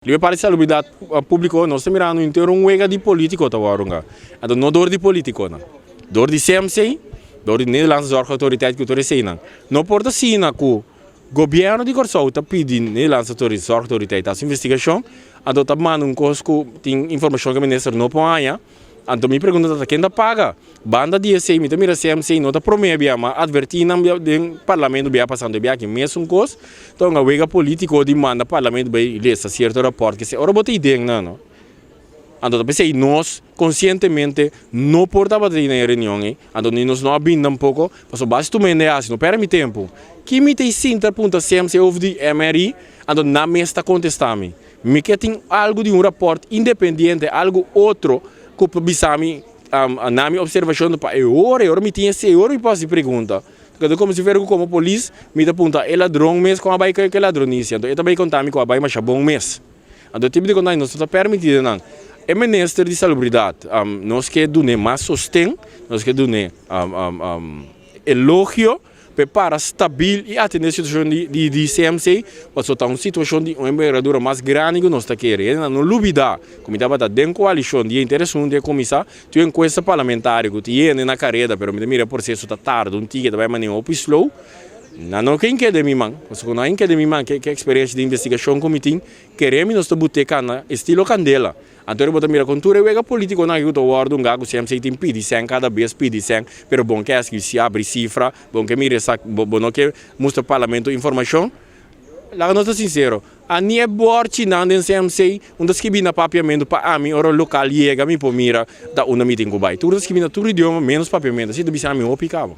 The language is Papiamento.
Libe parti salubridat públiko nos ta mirando henter un wega di polítiko ta wòrdu nga. Anto no dor di polítikonan, dor di CMC, dor di Nederlandse Zorgautoriteit ku tur eseinan. No por ta asina ku gobièrnu di Kòrsou ta pidi Nederlandse Zorgautoriteit hasi investigashon, anto ta manda un kos ku tin informashon ku e minister no por haña. Anto mi pregunta ta ken ta paga? Banda di esei mi ta mira CMC no ta prome bia ma adverti nan bia den parlamento bia pasando e bia aki mesun kos ta un wega politico di manda parlamento bai lesa cierto rapport kese ora bo ta iden nan no anto ta pesei nos conscientemente no por tabata den e reunion ei anto ni nos no a bin tampoco pasobra basi tur mende hasi no perde mi tempo ki mi ta sinta punta CMC of di MRI anto nan mes ta contesta mi. Mi ke tin algu di un rapòrt independiente, algu otro ku por bisa mi na mi opservashon pa e ora, e ora mi tin esei, e ora mi por hasi pregunta. Ta komo si fuera ku komo polis mi ta punta e ladron mes kon a bai ku e ladronisia. Anto e ta bai konta mi ku a bai masha bon mes. Anto e tipo di konta nos no ta permití den nan. E minister di salubridat nos ke dun'é mas sosten, nos ke dun'é elogio. P'e para stabil i atendé situashon di di CMC, pasobra ta un situashon di un envergadura mas grandi ku nos ta kere. Hende no lubidá ku mi tabata den koalishon di henter esun di a kuminsá tin un enkuesta parlamentario ku tin hende na kareda, pero mi ta mira e proseso ta tarda un tiki, ta bai manera hopi slow. Nan no ken keda den mi man, pasobra ku nan a keda den mi man ke eksperensia di investigashon ku mi tin, kere mi nos ta but'é kana estilo kandela. Anto bo ta mira kon tur e wega politikonan aki ku ta wòrdu un gaku CMC tin pidi sèn kada bes pidi sèn pero bon ke aski si abri sifra bon ke mira esaki bo bo no ke mustra parlamento informashon laga nos ta sinsero a ni e bòrchinan den CMC un ta skibi na papiamentu pa ami ora lokal yega mi por mira ta unda mi tin ku bai tur ta skibi na tur idioma menos papiamentu asina ta bisa ami hopi kaba.